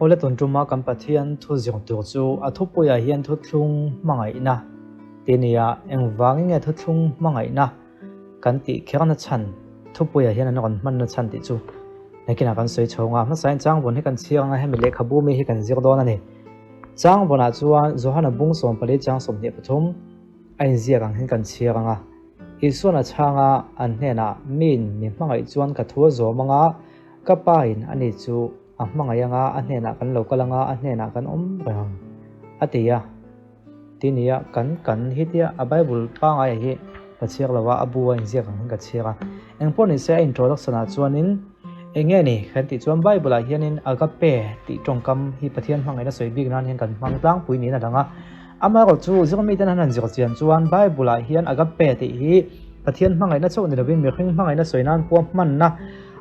Awle tun tuma kan Pathian thu zir tur chu a thupuiah hian thuthlung hmangaihna tih a ni a, engvangin nge thuthlung hmangaihna kan tih kherna chhan thupuiah hian an rawn hmanna chhan tih chu nakinah kan sawi chho ang a, hmasain changvawn hi kan chhiar ang a, hemi lehkhabu mi hi kan zir dawn a ni. Changvawnah chuan Johana bung 14 chang 23 a inziak ang hian kan chhiar ang a, Isuan a chhang a, an hnenah miin mi hmangaih chuan ka thu a zawm ang a, ka pain ani chu a hmangaih anga a hnenah kan lo kal anga a hnenah kan awm reng ang a ti a. Ti nia kan kan hi tia a Bible pangai hi ka chhiar lo a, a bu a inziak ang hian ka chhiar a. Engpawh ni se a introduction ah chuanin eng nge ni kan tih chuan Bible ah hianin agape tih tawngkam hi Pathian hmangaihna sawi bik nan hian kan hmang tlangpui niin a lang a. Amaherawhchu zirmi ten an han zir chian chuan Bible ah hian agape tih hi Pathian hmangaihna chauh ni lovin mihring hmangaihna sawi nan pawh hmanna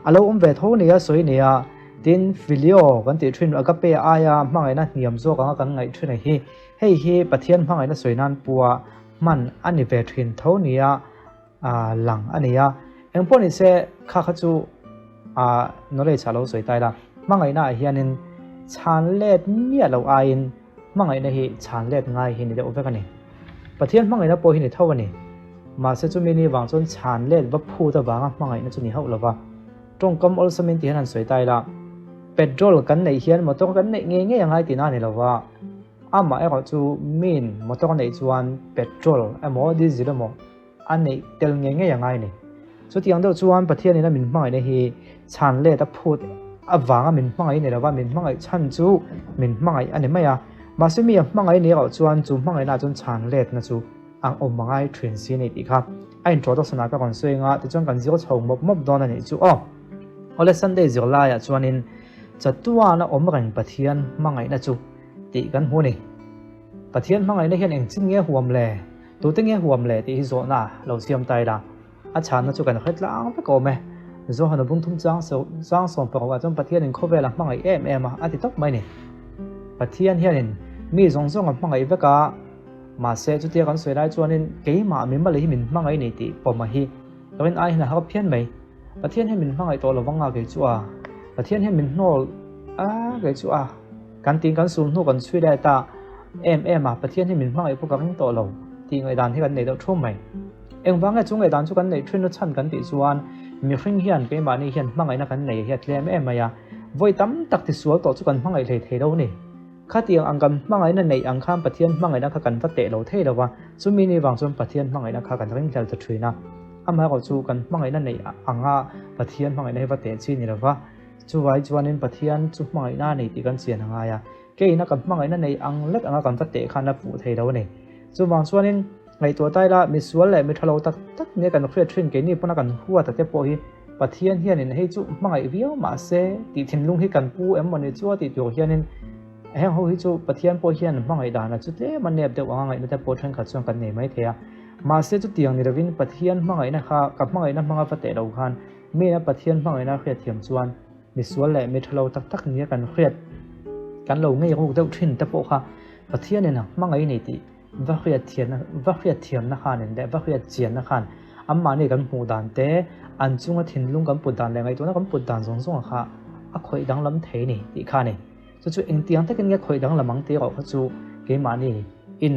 a lo awm ve tho nia sawi nia. Tin, phileo kan tih thin agape aia hmangaihna hniam zawk anga kan ngaih thin a hi. Hei hi Pathian hmangaihna sawi nan pawha hman a ni ve thin tho nia lang a ni a. Engpawh ni se kha kha chu knowledge a lo sawi tai la. Hmangaihna ah hianin chhan let miah loh aiin hmangaihna hi chhan let ngai hi ni deuh vek a ni. Pathian hmangaihna pawh hi ni tho a ni. Mahse chumi ni vang chuan chhan let va phut avanga hmangaihna chu ni hauh lova. Tawngkam awlsamin ti hian han sawi ta ila, petrol kan neih hian motor kan neih ngei ngei a ngai tihna a ni lova, amah erawh chu miin motor neih chuan petrol emaw diesel emaw a neih tel ngei ngei a ngai a ni. Chutiang deuh chuan Pathianin a min hmangaihna hi chhan let a phut avanga min hmangaih a ni lova, min hmangaih chhan chu min hmangaih a ni mai a, mahse mi a hmangaih ni erawh chuan chu hmangaihnaah chuan chhan letna chu ang awm a ngai thin si a ni tih kha a introduction ah ka rawn sawi anga tichuan kan zir chho mawp mawp dawn a nih chu aw. Awle Sunday zirlaiah chuanin chatuana awm reng Pathian hmangaihna chu tih kan hmu a ni. Pathian hmangaihna hian engchin nge huam le? Tute nge huam le tih hi zawhna lo siam ta ila a chhanna chu kan hre tlang vek awm e. Johana bungthum chang chang 16 ah chuan Pathianin khawvel a hmangaih em em a a ti tawp mai a ni. Pathian hianin mi zawng zawng a hmangaih vek a, Mahse, chutia kan sawi lai chuanin keimah mimal hi min hmangaih ni tih pawma hi ka rin ai hian a har phian mai. Pathian hian min hmangaih tawh lovang a kei chu a, Pathian hian min hnawl a kei chu a, kan tiin kan sul hnu kan chhui let a, em em a, Pathian hi min hmangaih pawh ka ring tawh lo tih ngaihdan hi kan nei deuh thum mai. Engvang nge chu ngaihdan chu kan neih thin na chhan kan tih chuan mihring hian keimahni hian hmangaihna kan nei hi a tlem em mai a, vawi tam tak tisual tawh chu kan hmangaih hlei thei lo a ni. Khatiang ang kan hmangaihna neih ang khan Pathian hmangaihna kha kan va teh lo thei lo va, chumi ni vang chuan Pathian hmangaihna kha kan ringhlel ta thin a. Amaherawh chu kan hmangaihna neih anga Pathian hmangaihna hi va teh chi ni lo va, chuvai chuanin Pathian chu hmangaihna a nei tih kan chian a ngai a, keina kan hmangaihna neih ang lek anga kan va teh khan a fuh thei lo a ni. Chuvang chuanin ngaihtuah ta ila misual leh mi tha lo tak tak nia kan hriat thin keini pawna kan huat a te pawh hi Pathian hianin hei chu hmangaih viau mahse tih thinlung hi kan pu em mawni chu a tih tur hianin heng ho hi chu Pathian pawh hian hmangaih dan a chu tlem a nep deuh anga ngaihna te pawh thenkhat chuan kan nei mai thei a. Mahse chutiang ni lovin Pathian hmangaihna kha ka hmangaihna hmanga va teh lo khan mina Pathian hmangaihna a hriatthiam chuan misual leh mi tha lo tak tak nia kan hriat kan lo ngei ruk deuh thin te pawh kha Pathianin a hmangaih ni tih Va hriatthiamna va hriatthiamna khanin leh va hriatchianna khan anmahni kan hmuh dan te, an chunga thinlung kan put dan leh ngaihtuahna kan put dan zawng zawng kha a khawih danglam thei ni tih kha a ni. Chu chu engtiang takin nge khawih danglam ang tih erawh kha chu keimahni in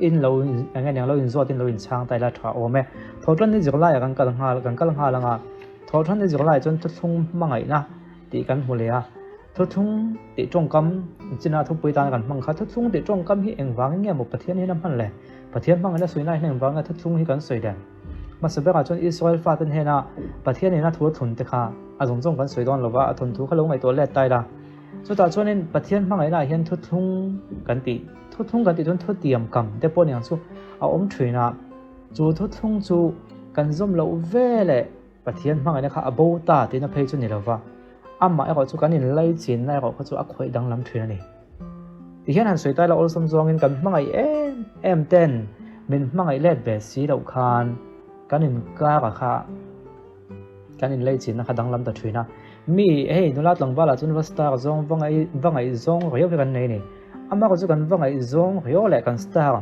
in lo eng nge niang lo inzawtin lo inchhang ta ila tha awm e. Thawhṭan ni zirlaiah kan kal nghal kan kal nghal anga thawhṭan ni zirlaiah chuan thuthlung hmangaihna tih kan hmu leh a. Thuthlung tih tawngkam china thupui tan kan hmang kha thuthlung tih tawngkam hi engvangin nge maw Pathian hian a hman le? Pathian hmangin a sawi na hian engvang nge thuthlung hi kan sawi le? Hmasa berah chuan Israel faten hena Pathian in a thu a thlun te kha a zawng zawng kan sawi dawn lova a thawnthu kha lo ngaihtuah let ta ila. Chutah chuanin Pathian hmangaihna ah hian thuthlung kan tih thuthlung kan tih chuan thutiam kam te pawh niang chu a awm thin a, chu thuthlung chu kan zawm loh ve leh Pathian hmangaihna kha a bo ta tihna phei chu ni lova, amah erawh chu kan inlaichinna erawh kha chu a khawih danglam thin a ni. Tihian han sawi taila awlsam zawngin kan hmangaih em em ten min hmangaih let ve si loh khan kan inkara kha kan inlaichinna kha danglam ta thin a. Mi hei nula tlangvalah chuan va star zawng va ngaih va ngaihzawng riau hi kan nei a ni. Amah erawh chu kan va ngaihzawng riau leh kan star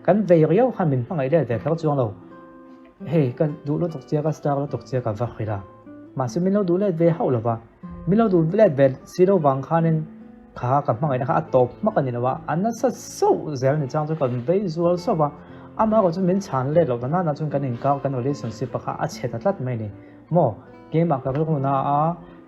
kan vei riau khan min hmangaih let ve kher chuang lo. Hei ka duh lutuk che ka star lutuk che ka va hrilh a, mahse min lo duh let ve hauh lo va, min lo duh let ve si lo vang khanin Kha ka hmangaihna kha a tawp hmak a ni lo a, a nasa sauh zel ni chang chu kan vei zual sauh va, amah erawh chu min chhan let loh ta nana chuan kan inkar kan relationship a kha a chhe ta tlat mai a ni. Maw? Keimah ka rilru na a,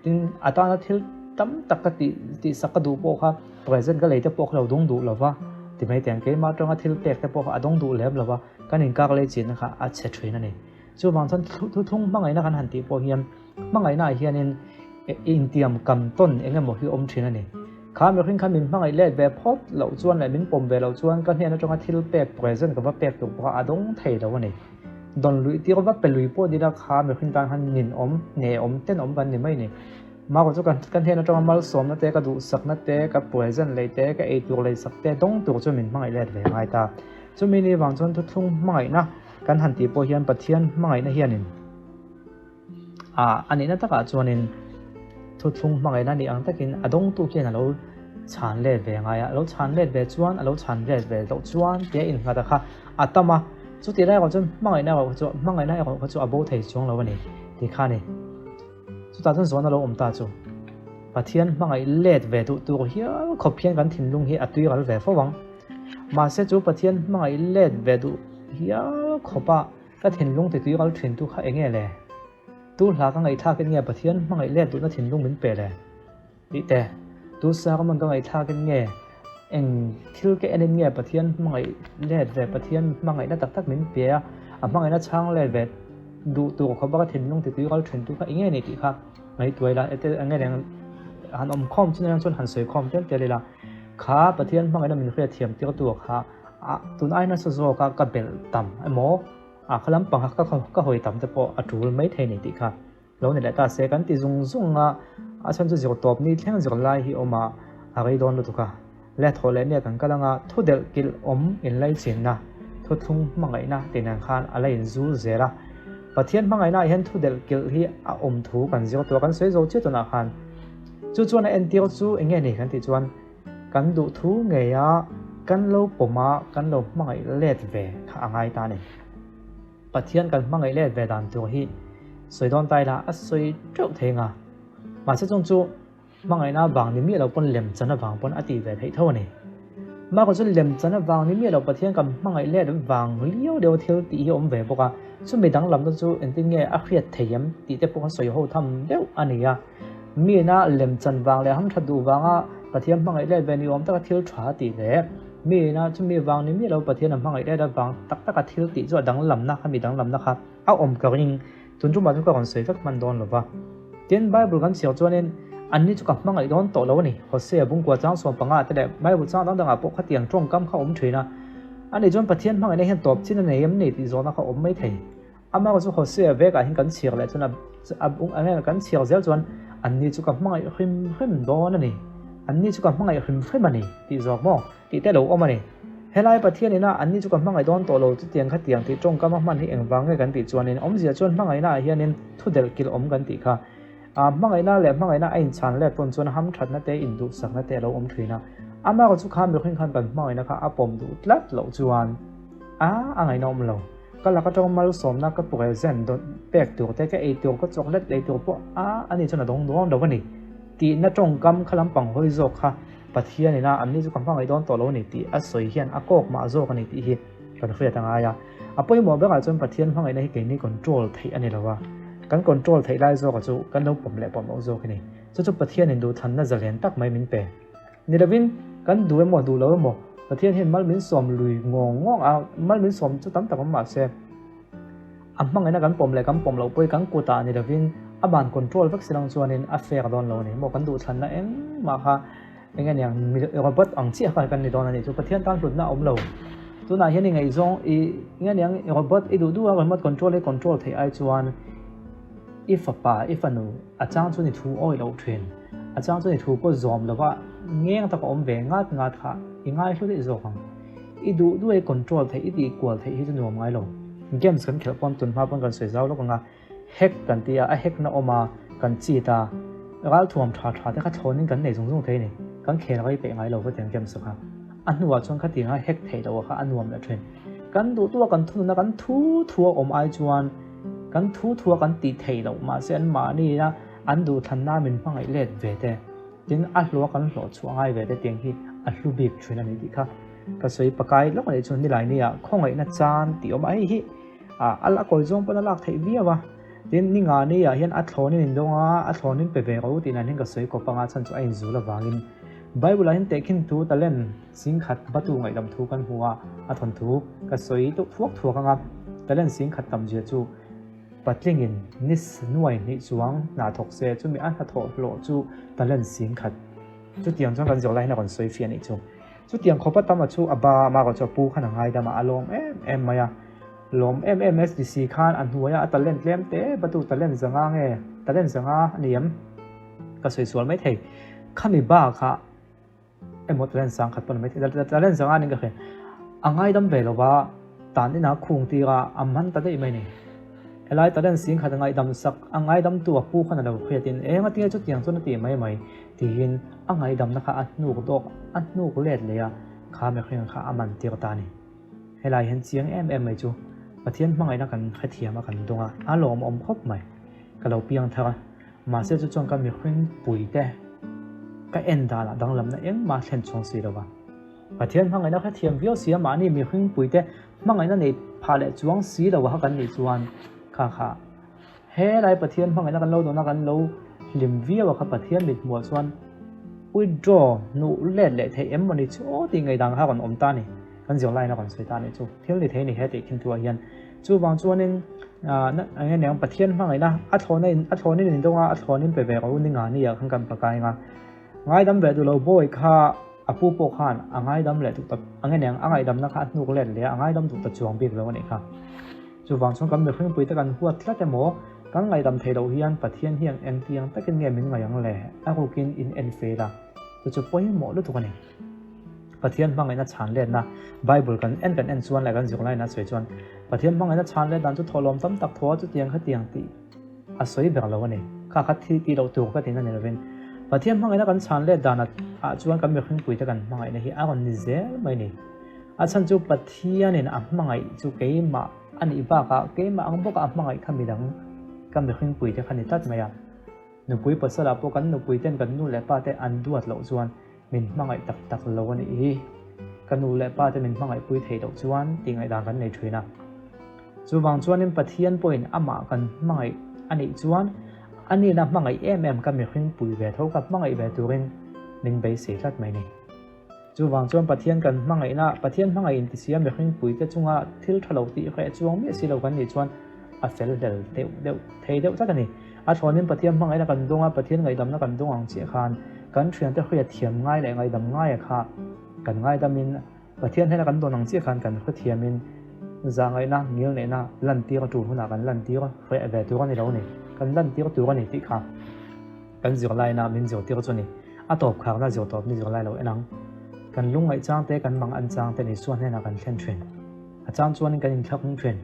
tin a tana thil tam tak ka tih tihsak ka duh pawh kha present ka lei te pawh kha lo dawng duh lo va, ti mai teh ang keimah atanga thil pek te pawh kha a dawng duh lem lo va, kan inkar lei chinna kha a chhe thin a ni. Chuvang chuan thuthlung hmangaihna kan han tih pawh hian hmangaihna ah hianin intiam kam tawn eng emaw hi awm thin a ni. Kha mihring khan min hmangaih let ve phawt loh chuan leh min pawm ve loh chuan ka hnen atanga thil pek present ka va pek tur pawh kha a dawng thei lo a ni. Dawn luih tir va pe lui pawh nila kha mihring tan khan ninawm, hnehawm, tenawm kan ni mai a ni. Mako chu ka hnen atanga malsawmna te, ka duhsakna te, ka present lei te, ka eitur leisak te dawng tur chu min hmangaih let ve ngai ta. Chumi ni vang chuan thuthlung hmangaihna Kan han tih pawh hian Pathian hmangaihna hianin a nihna takah chuanin thuthlung hmangaihna nih ang takin a dawngtu khian a lo chhan let ve ngai a, a lo chhan let ve chuan a lo chhan let ve loh chuan tia innghat a kha a tam a, chutih lai erawh chuan hmangaihna erawh kha chu hmangaihna erawh kha chu a bo thei chuang lo a ni tih kha a ni. Chutah chuan zawn a lo awm ta chu Pathian hmangaih let ve duh tur hial khawp hian kan thinlung hi a tui ral ve fo ang. Mahse chu Pathian hmangaih let ve duh hial khawpa ka thinlung ti tui ral thin tu kha enge le? Tu hla ka ngaihthlakin nge Pathian hmangaih let duhna thinlung min pe le? Tih te, tu sermon ka ngaihthlakin nge eng thil ka enin nge Pathian hmangaih let ve Pathian hmangaihna tak tak min pe a, a hmangaihna chhang let ve duh tur khawpa ka thinlung ti tui ral thin tu kha enge ni tih kha ngaihtuai la ete enge reng han awm khawm chu chuan han sawi khawm tel tel ila. Kha Pathian hmangaihna min hriat thiam tir tu kha a tun ai nasa zawk a ka belh tam emaw a kha lampang kha ka hawi tam te pawh a tul mai thei ni tih kha lo ni leh ta se kan ti zung zung a, a chhan chu zir tawp ni thleng zir lai hi awm a a rei dawn lutuk a, le thaw leh nia kan kal anga thu delh kilh awm inlaichinna thuthlung hmangaihna tih nen khan a la inzul zel a, Pathian hmangaihna ah hian thu delh kilh hi a awm thu kan zir tawh a kan sawi zo chiah tunah khan. Chu chuan a entir chu eng nge ni kan tih chuan kan duh thu ngei a kan lo pawm a kan lo hmangaih let ve kha a ngai ta a ni. Pathian kan hmangaih let ve dan tur hi sawi dawn ta ila a sawi teuh thei nga. Mahse chung chu hmangaihna vang ni miah lo pawn lem chan avang pawn a tih ve theih tho a ni. Mako chu lem chan avang ni miah lo Pathian kan hmangaih let vang liau liau thil tih hi a awm ve bawk a, chumi danglamna chu engtin nge a hriat thei em tih te pawh kan sawi ho tham deuh a ni a. Mina lem chan vang leh hamthat duh vanga Pathian hmangaih let ve ni awm taka thil tha tih leh mina chumi vang ni miah lo Pathian a hmangaih let avang tak taka thil tih chu a danglamna kha mi danglamna kha a awm ka ring. Tun tumah chu ka rawn sawi vek hman dawn lo va. Tin, Bible kan chhiar chuanin anni chu ka hmangaih dawn tawh lo a ni. Hosea bungkua chang 15 te leh Bible chang dang dangah pawh khatiang tawngkam kha a awm thin a. Ani chuan Pathian hmangaihna hian tawp chin a nei em ni tih zawhna kha a awm mai thei. Amah chu Hosea vekah hian kan chhiar leh chuan a a kan chhiar zel chuan anni chu ka hmangaih hrim hrim dawn a ni. Anni chu ka hmangaih hrim hrim a ni tih zawk maw? Tih te lo awm a ni. Helai Pathian ina anni chu ka hmangaih dawn tawh lo chutiang khatiang tih tawngkam a hman hi engvang nge kan tih chuanin awmzia chuan hmangaihna ah hianin thu delh kilh awm kan tih kha. A hmangaihna leh hmangaihna a inchhan let pawn chuan hamthatna te induhsakna te a lo awm thin a. Amah chu kha mihring khan kan hmangaihna kha a pawm duh tlat loh chuan a a ngaihna awm lo. Ka lak atang malsawmna ka present dawn pek tur te ka ei tur ka chocolate lei tur pawh a ani chuan a dawng dawn lo a ni tihna tawngkam kha lampang hawi zawk kha Pathian ina anni chu ka hmangaih dawn tawh lo a ni tih a sawi hian a kawk mah zawk a ni tih hi kan hriat a ngai a. A pawimawh berah chuan Pathian hmangaihna hi keini control theih a ni lo a, kan control theih lai zawkah chu kan lo pawm leh pawm loh zawk a ni. Chu chu Pathianin duhthlanna zalen tak mai min pe. Ni lovin kan duh emaw duh lo emaw Pathian hian mal min sawm lui ngawng ngawng a, mal min sawm chu tam tak awm mah se a hmangaihna kan pawm leh kan pawm loh pawh hi kan kutah ni lovin a ban control vek si lang chuanin a fair dawn lo a ni maw, kan duhthlanna engmah kha eng nge niang robot ang chiah kha kan ni dawn a ni chu Pathian tan hlutna a awm lo. Tunah hian i ngaihzawng i eng nge niang robot i duh duh a remote control hi control theih ai chuan i fapa i fanu a chang chuan i thu awih loh thin, a chang chuan i thu pawh zawm lova ngeng taka awm ve ngat ngat kha i ngai hlu daih zawk ang. I duh duh a i control theih, i tih kual theih hi chu nuam ngai lo. Games kan khelh pawn tun hma pawn kan sawi zau lawk ang a, hack kan ti a, a hack na awm a, kan cheat a, ralthuam tha tha te kha thlawnin kan nei zung zung thei a ni. Kan khel rei peih ngai lo khatiang games kha. A hnuah chuan khatianga hack theih loh kha a nuam leh thin. Kan duh duh a kan thununa kan thu thu a awm ai chuan kan thu thu a kan tih theih loh mahse an mahni a an duhthlanna min hmangaih let ve te. Tin, a hlawh a kan hlawh chhuah ngai ve te tiang hi a hlu bik thin a ni tih kha ka sawi pakai lawk a nih chuan nilai nia khawngaihna chan tih awm a, hei hi a la kawi zawng pawn a lak theih viau a. Tin, ni nga nia hian a thlawnin in dawng a, a thlawnin pe ve ro tih nan hian ka sawi kawp anga chhan chu a inzul avangin Bible ah hian tehkhin thu talent singkhat batu ngaihdam thu kan hmu a, a thawnthu ka sawi deuh thuak thuak anga talent singkhat tam zia chu Patlingin ni nuai hnih chuang hna thawk se, chumi a hnathawh hlawh chu talent singkhat. Chutiang chuan kan zawh lai hian a rawn sawi fiah a nih chu. Chutiang khawpa tama chu a ba a mah chu a pu khan a ngaidam a, a lawm em em mai a. Lawm em em SDC khan a hnuaia a talent tlem te batu talent zanga nge talent zanga a ni em? Ka sawi sual mai thei. Khami ba kha emaw talent sang khat pawn a mai thei. Talent zanga nin ka hria. A ngaidam ve lova tan inah khung tir a, a man ta daih mai ni. Helai talent sing khat a ngaihdam sak, a ngaidamtu a pu khan a lo hriatin eng a tinge chutiang chuan a ti mai mai tiin a ngaihdamna kha a hnuk dawk, a hnuk let leh a, kha mihring kha a man tir ta a ni. Helai hian chiang em em mai chu Pathian hmangaihna kan hrethiam a kan dawng a, a lawmawm khawp mai. Ka lo piang thar a, mahse chu chuan ka mihring puite ka en danah danglamna engmah thlen chhuang si lo va. Pathian hmangaihna hrethiam viau si a, mahni mihring puite hmangaihna nei phah leh chuang si lo a kan nih chuan kha kha helai Pathian hmangaihna kan lo dawn a kan lo hlim viau a kha Pathian mit hmuh ah chuan withdraw hnuh let leh theih em mawni chu aw tih ngaihdan kha rawn awm ta a ni. Kan zirlaiin a rawn sawi ta a nih chu thil ni thei a ni he tih khin thu ah hian. Chuvang chuanin eng nge niang Pathian hmangaihna a thlawhna in a thlawnin in dawng a a thlawnin pe ve rawh u ni nga ni ah khan kan pakai anga ngaidam ve duh lo bawi kha A pu pawh khan a ngaidam leh duh ta a nge neng a ngaihdamna kha a hnuk let leh a, a ngaidam duh ta chuang bik lo a nih kha. Chuvang chuan kan mihringpui te kan huat tlat emaw, kan ngaihdam theih loh hian Pathian hian engtiang takin nge min ngaih ang le? A rukin in en fel a, chu chu pawimawh lutuk a ni. Pathian hmangaihna chhan letna Bible kan en kan en chuan leh kan zirlaina a sawi chuan Pathian hmangaihna chhan let dan chu thawhlawm tam tak thaw a chutiang khatiang tih a sawi ber lo a ni. Kha kha thi tih loh tur ka tihna ni lovin Pathian hmangaihna kan chhan let dan ah chuan kan mihringpuite kan hmangaihna hi a rawn ni zel mai ni. A chhan chu Pathianin a hmangaih chu keimah a nih bakah keimah ang bawkah a hmangaih kha midang ka mihringpuite kha ni tlat mai a. Nupui pasalah pawh kan nupuiten kan nu leh pate an duat loh chuan min hmangaih tak tak lo a nih hi. Ka nu leh pa te min hmangaih pui theih loh chuan tih ngaihdan kan nei thin a. Chuvang chuanin Pathian pawhin amah kan hmangaih a nih chuan a nihna hmangaih em em ka mihring pui ve tho ka hmangaih ve turin min beisei tlat mai ni. Chuvang chuan Pathian kan hmangaihna, Pathian hmangaih intisia mihring pui te chunga thil tha lo tih hreh chuang miah si lo kan nih chuan a fel hlel deuh deuh thei deuh tlat a ni. A thlawnin Pathian hmangaihna kan dawng a, Pathian ngaihdamna kan dawng ang chiah khan kan thiante hriat thiam ngai leh ngaihdam ngaia kha kan ngaidamin Pathian hnena kan dawn ang chiah khan kan hrethiamin zahngaihna, ngilneihna lantir a tul hunah kan lantir hreh ve tur a ni lo ni, kan lantir tur a ni tih kha kan zirlaina min zirtir chu a ni. A tawp kharna zir tawp ni zirlai lo en ang. Kan lungngaih changte, kan mang an changte ni suan hnenah kan thlen thin. A chang chuanin kan inthlak thin.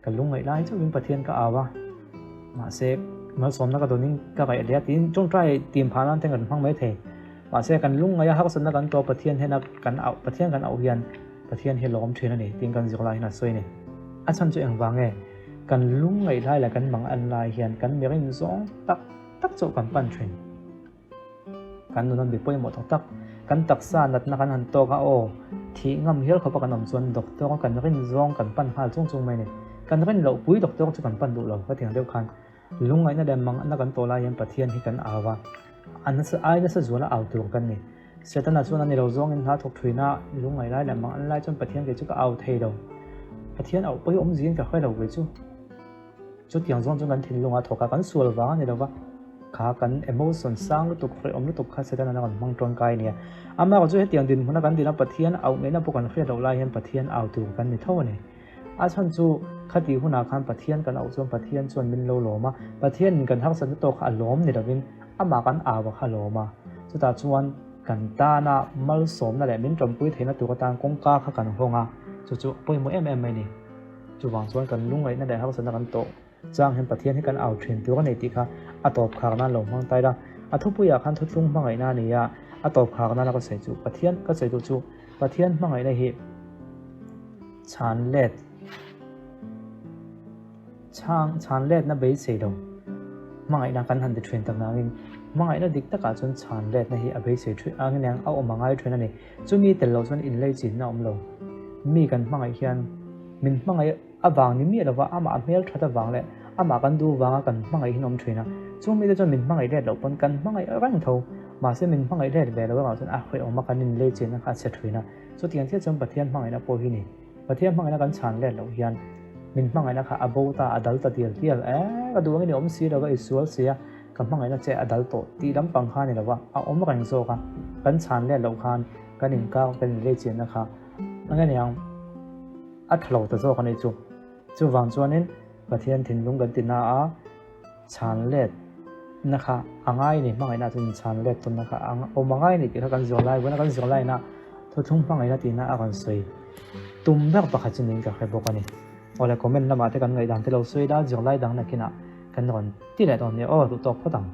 Ka lungngaih lai chauhin Pathian ka au a, mahse malsawmna ka dawnin ka raih leh a tiin tawngtai tim phah nan te kan hmang mai thei. Mahse kan lungngaih a harsatna kan tawh Pathian hnena kan auh Pathian kan auh hian Pathian hi lawm thin a ni tiin kan zirlai hian a sawi a ni. A chhan chu engvang nge? Kan lungngaih lai leh kan mang an lai hian kan mirin zawng tak tak chauh kan pan thin. Kan nun a mi pawimawh tak tak. Kan taksa natna kan han tawk a, aw, thih ngam hial khawpa kan awm chuan doctor kan rin zawng kan pan nghal chung chung mai a ni. Kan rin loh pui doctor chu kan pan duh lo ka ti ang deuh khan lungngaihna leh mangatna kan tawh lai hian Pathian hi kan au a, a nasa ai nasa zuala au tur kan ni. Setana chuan a ni lo zawngin hna thawk thuina lungngaih lai leh mangan lai chuan Pathian kei chu ka au thei lo. Pathian auh pawh hi awmziin ka hre lo kei chu. Chutiang zawng chu kan thinlunga thawk a, kan sual vang a ni lova, kha kan emotion sang lutuk, hrehawm lutuk kha Setana kan hmang tawngkai a nia. Amaherawhchu chu hetiang dinhmuna kan dina Pathian auh ngeihna pawh kan hriat loh lai hian Pathian au tur kan ni tho a ni. A chhan chu khatih hunah khan Pathian kan auh chuan Pathian chuan min lo lawm a, Pathianin kan harsatna tawk kha a lawm ni lovin amah kan au a kha a lawm a. Chutah chuan kan tana malsawmna leh min tawmpui theihna tur atan kawngka kha kan hawng a, chu chu a pawimawh em em mai a ni. Chuvang chuan kan lungngaihna leh harsatna kan tawh chang hian Pathian hi kan au thin tur a nei tih kha a tawp khar nan lo hmang tai la. A thupuiah khan thuthlung hmangaihna a ni a, a tawp khar nana ka sawi chu Pathian ka sawi duh chu Pathian hmangaihna hi chhan let chhang chhan letna beisei lo hmangaihna kan han ti thin tak nangin. Hmangaihna dik takah chuan chhan letna hi a beisei thin a nge a awm a ngai thin a ni. Chumi tel lo chuan inlei chinna a awm lo. Mi kan hmangaih hian min hmangaih avang ni miah lova amah a hmel that avang leh amah kan duh vanga kan hmangaih hi an awm thin a. Chung mite chuan min hmangaih let loh pawn kan hmangaih reng tho. Mahse min hmangaih let ve lo erawh chuan a hrehawm a kan inlei chinna kha a chhe thin a. Chutiang chiah chuan Pathian hmangaihna pawh hi ni. Pathian hmangaihna kan chhan let loh hian min hmangaihna kha a bo ta, a dal ta tial tial. E, ka duh angin i awm si lo va, i sual si a, ka hmangaihna che a dal tawh tih lampang kha a ni lo va, a awm reng zawk a. Kan chhan let loh khan kan inkar, kan inleichianna kha a nge niang a tha lo ta zawk a nih chu. Chuvang chuanin Pathian thinlung kan ti na a, chhan let na kha a ngai a ni, hmangaihna chuan inchhan let tawnna kha a awm a ngai a ni tih kha kan zir lai vawiin a kan zir laina thuthlung hmangaihna tihna a rawn sawi tum ber pakhat chu niin ka hre bawk a ni. Awle comment lamah te kan ngaihdan te lo sawi la, zirlai dang nakinah kan rawn ti leh dawn nia aw duh tawk phawt ang.